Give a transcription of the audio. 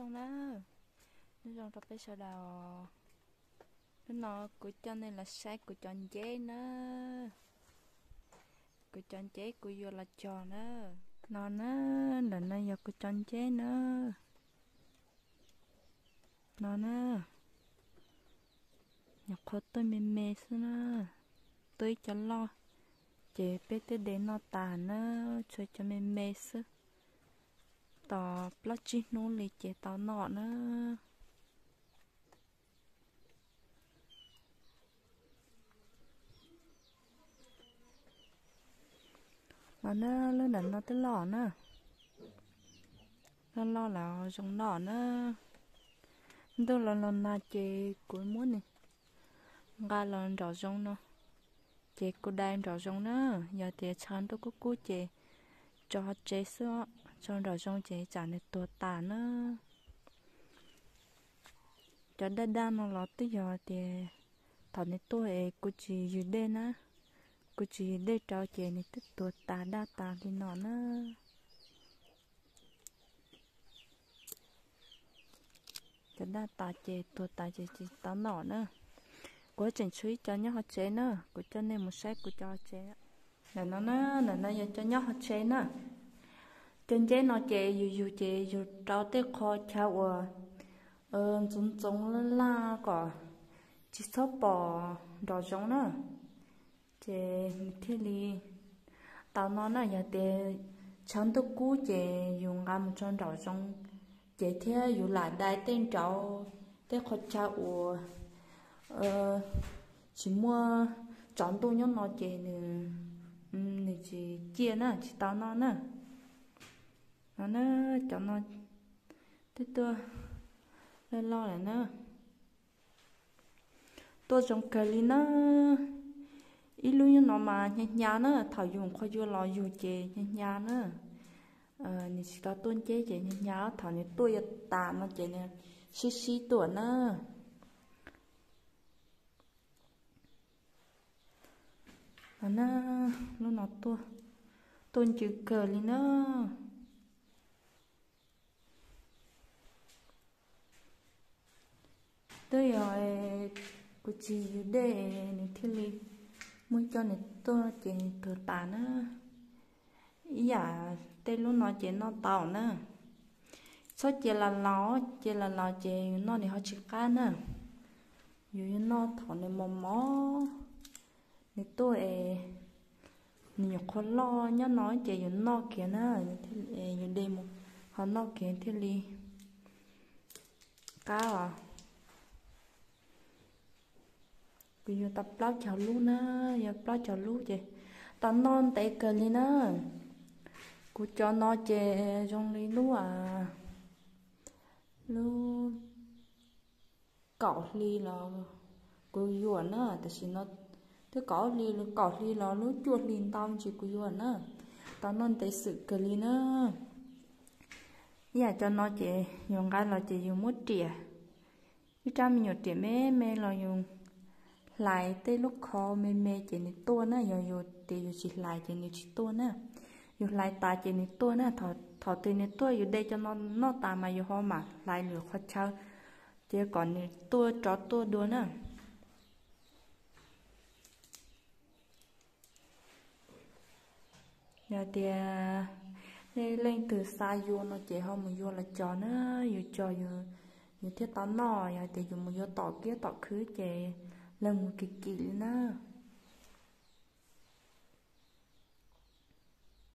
Zoo na, nyob zoo rau peb sawv daws. Hnub no kuv coj nej los saib kuv cov nceb na. Kuv cov nceb kuv yuav los cog na. No na, ntawm no yog kuv cov nceb na. No na, nyuam qhuav tuaj me me xwb na. Tuaj ib co loj ces peb twb de noj tas na, tshuav cov me me xwb. Tos plaub tsib hnub li ces tau noj na. Los na, lub ntawm no twb loj na. Loj loj los zoo noj na. Ntuj los los nag ces kuv muab nws nqa los nraum zoov no, ces kuv dai nraum zoov na. Yog tias tshav ntuj kub kub ces tso tsev xwb, tso nraum zoov ces tsam nws tuag tas na. Cov daj daj no los twb yog tias thaum nws tuaj es kuv tsis ywg dej na, kuv tsis ywg dej rau ces nws twb tuag tas daj tas li no na. Cov daj tas ces tuag tas ces tsis tau noj na. Kuv tseem tshuav ib co nyob hauv tsev na, kuv coj nej mus saib kuv cov hauv tsev. Ntawm no na, ntawm no yog cov nyob hauv tsev na. Cov nceb no ces yus yug ces yus rau tej qho chaw uas ntxoov ntxoov laj laj kom tsis txhob pom nraum zoov na, ces nws thiaj li tau noj na. Yog tias tshav ntuj kub ces yus nqa mus tso nraum zoov, ces thiab yus lam dai tej nraud tej qho chaw uas tsis muaj tsaus ntuj nyob no ces nws tsis ciaj na, tsis tau noj na. No na, cov no twb tuaj loj loj lawm na. Tuaj zoo kawg li na. Ib lub nyob no mas hnyav hnyav na, thaum yus qhov yuav los yug ces hnyav hnyav na. Nws tsis tau tuaj nceb ces hnyav hnyav, thaum nws tuaj yuav tas no ces nws sib sib tuaj na. Lub no tuaj ncw kawg li na. Twb yog kuv tsis yug dej nws thiaj li muaj cov nws tuaj ces nws tuag tas na. Ib yam tej lub no ces noj tau na. Txhob cia los laus, cia los laus ces yus noj nws ho tsis qab na. Yus yuav noj thaum nws mos mos, nws tuaj es nws nyuam qhuav loj nyob no ces yus noj kiag na, yus de mus ho noj kiag thiaj li qab os. Kuv yuav tau plaub caug lub na, yog plaub caug lub ces tau noj ntev kawg li na. Kuv cov no ces zoo li lub, lub kaum hli los kuv yuav na, tam sim no twb kaum hli los kaum hli los lub cuaj hli ntau ntsis kuv yuav na. Tau noj ntev xwm kawg li na. Ib yam cov no ces yus nqa los ces yus muab riam, ib rab me nyuam riam me me los yus hlais tej lub qho me me ces nws tuaj na, yog yus tias yus tsis hlais ces nws tsis tuaj na. Yus hlais tas ces nws tuaj na, thaum twg nws tuaj yus de cov no noj tas mas yus ho mam hlais lwm qhov chaw, ces kom nws tuaj rov tuaj dua na. Yog tias nej leej twg xav yuav no ces ho mus yuav los cog na, yus cog yus thiaj tau noj, yog tias yus mus yuav tom kiab tom khwb ces leej mus kim kim li na.